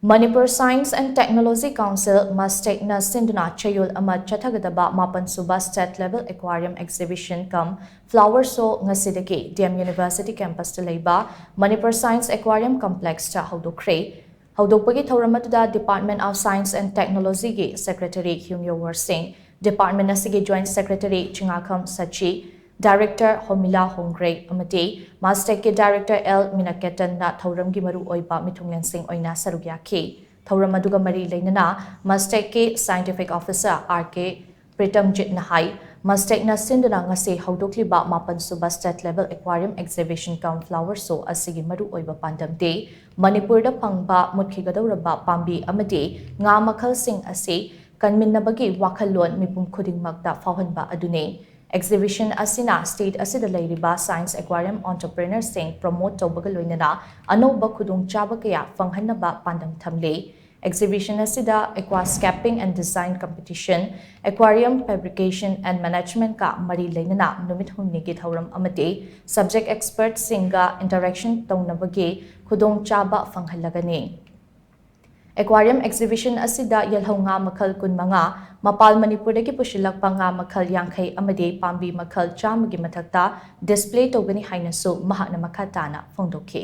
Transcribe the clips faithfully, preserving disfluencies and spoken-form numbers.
Manipur Science and Technology Council, MASTEC, ꯅ ꯁꯤꯟꯗꯨꯅ ꯆꯌꯣꯜ ꯑꯃ ꯆꯠꯊꯒꯗꯕ ꯃꯥꯄꯟ ꯁꯨꯕ State Level Aquarium Exhibition cum Flower Show ꯉꯁꯤꯗꯒꯤ D M University campus ꯇ ꯂꯩꯕ Manipur Science Aquarium Complex ꯇ ꯍꯧꯗꯣꯛꯈ꯭ꯔꯦ꯫ ꯍꯧꯗꯣꯛꯄꯒꯤ ꯊꯧꯔꯝ ꯑꯗꯨꯗ Department of Science and Technology ꯒꯤ Secretary ꯍ꯭ꯌꯨꯡꯌꯣ ꯋꯔꯁꯤꯡ, department ꯑꯁꯤꯒꯤ Joint Secretary Chingakham Shashi, Director ꯍꯣꯃꯤꯂꯥ ꯍꯣꯡꯒ꯭ꯔꯦ ꯑꯃꯗꯤ MASTEC ꯀꯤ Director L ꯃꯤꯅꯥꯀꯦꯇꯟꯅ ꯊꯧꯔꯝꯒꯤ ꯃꯔꯨꯑꯣꯏꯕ ꯃꯤꯊꯨꯡꯂꯦꯟꯁꯤꯡ ꯑꯣꯏꯅ ꯁꯔꯨꯛ ꯌꯥꯈꯤ꯫ ꯊꯧꯔꯝ ꯑꯗꯨꯒ ꯃꯔꯤ ꯂꯩꯅꯅ MASTEC ꯀꯤ Scientific Officer R K ꯄ꯭ꯔꯤꯇꯝꯖꯤꯠꯅ ꯍꯥꯏ, MASTEC ꯅ ꯁꯤꯟꯗꯨꯅ ꯉꯁꯤ ꯍꯧꯗꯣꯛꯂꯤꯕ ꯃꯥꯄꯟ ꯁꯨꯕ State Level Aquarium Exhibition cum Flower Show ꯑꯁꯤꯒꯤ ꯃꯔꯨꯑꯣꯏꯕ ꯄꯥꯟꯗꯝꯗꯤ ꯃꯅꯤꯄꯨꯔꯗ ꯐꯪꯕ ꯃꯨꯠꯈꯤꯒꯗꯧꯔꯕ ꯄꯥꯝꯕꯤ ꯑꯃꯗꯤ ꯉꯥ ꯃꯈꯜꯁꯤꯡ ꯑꯁꯤ ꯀꯟꯃꯤꯟꯅꯕꯒꯤ ꯋꯥꯈꯜꯂꯣꯟ ꯃꯤꯄꯨꯝ ꯈꯨꯗꯤꯡꯃꯛꯇ ꯐꯥꯎꯍꯟꯕ ꯑꯗꯨꯅꯤ꯫ Exhibition ꯑꯁꯤꯅ state ꯑꯁꯤꯗ ꯂꯩꯔꯤꯕ science aquarium entrepreneur ꯁꯤꯡ promote ꯇꯧꯕꯒ ꯂꯣꯏꯅꯅ ꯑꯅꯧꯕ ꯈꯨꯗꯣꯡꯆꯥꯕ ꯀꯌꯥ ꯐꯪꯍꯟꯅꯕ ꯄꯥꯟꯗꯝ ꯊꯝꯂꯤ꯫ Exhibition ꯑꯁꯤꯗ aquascaping and design competition, aquarium fabrication and management ꯀ ꯃꯔꯤ ꯂꯩꯅꯅ ꯅꯨꯃꯤꯠ ꯍꯨꯝꯅꯤꯒꯤ ꯊꯧꯔꯝ ꯑꯃꯗꯤ subject expert ꯁꯤꯡꯒ interaction ꯇꯧꯅꯕꯒꯤ ꯈꯨꯗꯣꯡꯆꯥꯕ ꯐꯪꯍꯜꯂꯒꯅꯤ꯫ Aquarium exhibition ꯑꯁꯤꯗ ꯌꯦꯜꯍꯧ ꯉꯥ ꯃꯈꯜ ꯀꯨꯟꯃꯉꯥ, ꯃꯄꯥꯟ ꯃꯅꯤꯄꯨꯔꯗꯒꯤ ꯄꯨꯁꯤꯜꯂꯛꯄ ꯉꯥ ꯃꯈꯜ ꯌꯥꯡꯈꯩ ꯑꯃꯗꯤ ꯄꯥꯝꯕꯤ ꯃꯈꯜ ꯆꯥꯝꯃꯒꯤ ꯃꯊꯛꯇ display ꯇꯧꯒꯅꯤ ꯍꯥꯏꯅꯁꯨ ꯃꯍꯥꯛꯅ ꯃꯈꯥ ꯇꯥꯅ ꯐꯣꯡꯗꯣꯛꯈꯤ꯫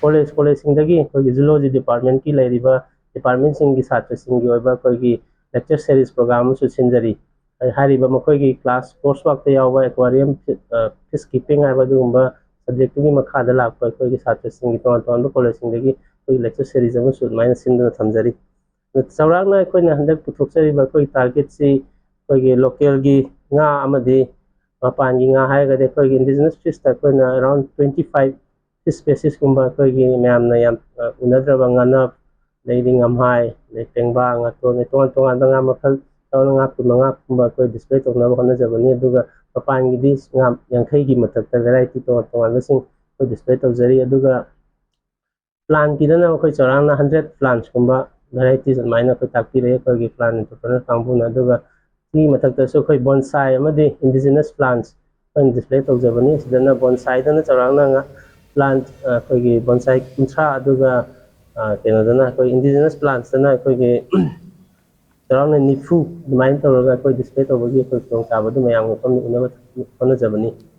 College, collegeꯁꯤꯡꯗꯒꯤ ꯑꯩꯈꯣꯏꯒꯤ zoology departmentꯀꯤ ꯂꯩꯔꯤꯕ departmentꯁꯤꯡꯒꯤ ꯁꯥꯇ꯭ꯔꯁꯤꯡꯒꯤ ꯑꯣꯏꯕ ꯑꯩꯈꯣꯏꯒꯤ lecture series program ꯑꯃꯁꯨ ꯁꯤꯟꯖꯔꯤ꯫ ꯍꯥꯏꯔꯤꯕ ꯃꯈꯣꯏꯒꯤ class course workꯇ ꯌꯥꯎꯕ aquarium, ꯑ, fish keeping ꯍꯥꯏꯕ ꯑꯗꯨꯒꯨꯝꯕ subjectꯇꯨꯒꯤ ꯃꯈꯥꯗ ꯂꯥꯛꯄ ꯑꯩꯈꯣꯏꯒꯤ ꯁꯥꯇ꯭ꯔꯁꯤꯡꯒꯤ ꯇꯣꯉꯥꯟ ꯇꯣꯉꯥꯟꯕ collegeꯁꯤꯡꯗꯒꯤ ꯑꯩꯈꯣꯏꯒꯤ lecture series ꯑꯃꯁꯨ ꯑꯗꯨꯃꯥꯏꯅ ꯁꯤꯟꯗꯨꯅ ꯊꯝꯖꯔꯤ꯫ ꯑꯗꯣ ꯆꯥꯎꯔꯥꯛꯅ ꯑꯩꯈꯣꯏꯅ ꯍꯟꯗꯛ ꯄꯨꯊꯣꯛꯆꯔꯤꯕ ꯑꯩꯈꯣꯏꯒꯤ targetꯁꯤ ꯑꯩꯈꯣꯏꯒꯤ localꯒꯤ ꯉꯥ ꯑꯃꯗꯤ ꯃꯄꯥꯟꯒꯤ ꯉꯥ ꯍꯥꯏꯔꯒꯗꯤ ꯑꯩꯈꯣꯏꯒꯤ indigenous fishꯇ ꯑꯩꯈꯣꯏꯅ around twenty five fish speciesꯀꯨꯝꯕ ꯑꯩꯈꯣꯏꯒꯤ ꯃꯌꯥꯝꯅ ꯌꯥꯝ, ꯑ, ꯎꯅꯗ꯭ꯔꯕ ꯉꯥꯅꯞ, ꯑꯗꯩꯗꯤ ꯉꯝꯍꯥꯏ, ꯑꯗꯩ ꯄꯦꯡꯕꯥ, ꯉꯥꯇꯣꯟ, ꯑꯗꯩ ꯇꯣꯉꯥꯟ ꯇꯣꯉꯥꯟꯕ ꯉꯥ ꯃꯈꯜ ꯌꯥꯎꯅ ꯉꯥ ꯀꯨꯟꯃꯉꯥꯒꯨꯝꯕ ꯑꯩꯈꯣꯏ display ꯇꯧꯅꯕ ꯍꯣꯠꯅꯖꯕꯅꯤ꯫ ꯑꯗꯨꯒ ꯃꯄꯥꯟꯒꯤꯗꯤ ꯉꯥ ꯌꯥꯡꯈꯩꯒꯤ ꯃꯊꯛꯇ variety ꯇꯣꯉꯥꯟ ꯇꯣꯉꯥꯟꯕꯁꯤꯡ ꯑꯩꯈꯣꯏ display ꯇꯧꯖꯔꯤ꯫ ꯑꯗꯨꯒ plantꯀꯤꯗꯅ ꯑꯩꯈꯣꯏ ꯆꯥꯎꯔꯥꯛꯅ hundred plantsꯀꯨꯝꯕ varieties ꯑꯗꯨꯃꯥꯏꯅ ꯑꯩꯈꯣꯏ ꯇꯥꯛꯄꯤꯔꯛꯑꯦ ꯑꯩꯈꯣꯏꯒꯤ plant entrepreneur ꯀꯥꯡꯕꯨꯅ꯫ ꯑꯗꯨꯒ ꯁꯤꯒꯤ ꯃꯊꯛꯇꯁꯨ ꯑꯩꯈꯣꯏ bonsai ꯑꯃꯗꯤ indigenous plants ꯑꯩꯈꯣꯏꯅ display ꯇꯧꯖꯕꯅꯤ꯫ ꯁꯤꯗꯅ bonsaiꯗꯅ ꯆꯥꯎꯔꯥꯛꯅ ꯉꯥ-, ꯄ꯭ꯂꯥꯟꯠ ꯑꯩꯈꯣꯏꯒꯤ ꯕꯣꯟꯁꯥꯏ ꯀꯨꯟꯊ꯭ꯔꯥ, ꯑꯗꯨꯒ ꯀꯩꯅꯣꯗꯅ ꯑꯩꯈꯣꯏ ꯏꯟꯗꯤꯖꯤꯅꯁ ꯄ꯭ꯂꯥꯟꯠꯁꯇꯅ ꯑꯩꯈꯣꯏꯒꯤ ꯆꯥꯎꯔꯥꯛꯅ ꯅꯤꯐꯨ ꯑꯗꯨꯃꯥꯏꯅ ꯇꯧꯔꯒ ꯑꯩꯈꯣꯏ ꯗꯤꯁꯄ꯭ꯂꯦ ꯇꯧꯕꯒꯤ ꯑꯩꯈꯣꯏ ꯈꯨꯗꯣꯡꯆꯥꯕꯗꯨ ꯃꯌꯥꯝꯒꯤ ꯃꯐꯝꯗ ꯎꯅꯕ ꯍꯣꯠꯅꯖꯕꯅꯤ꯫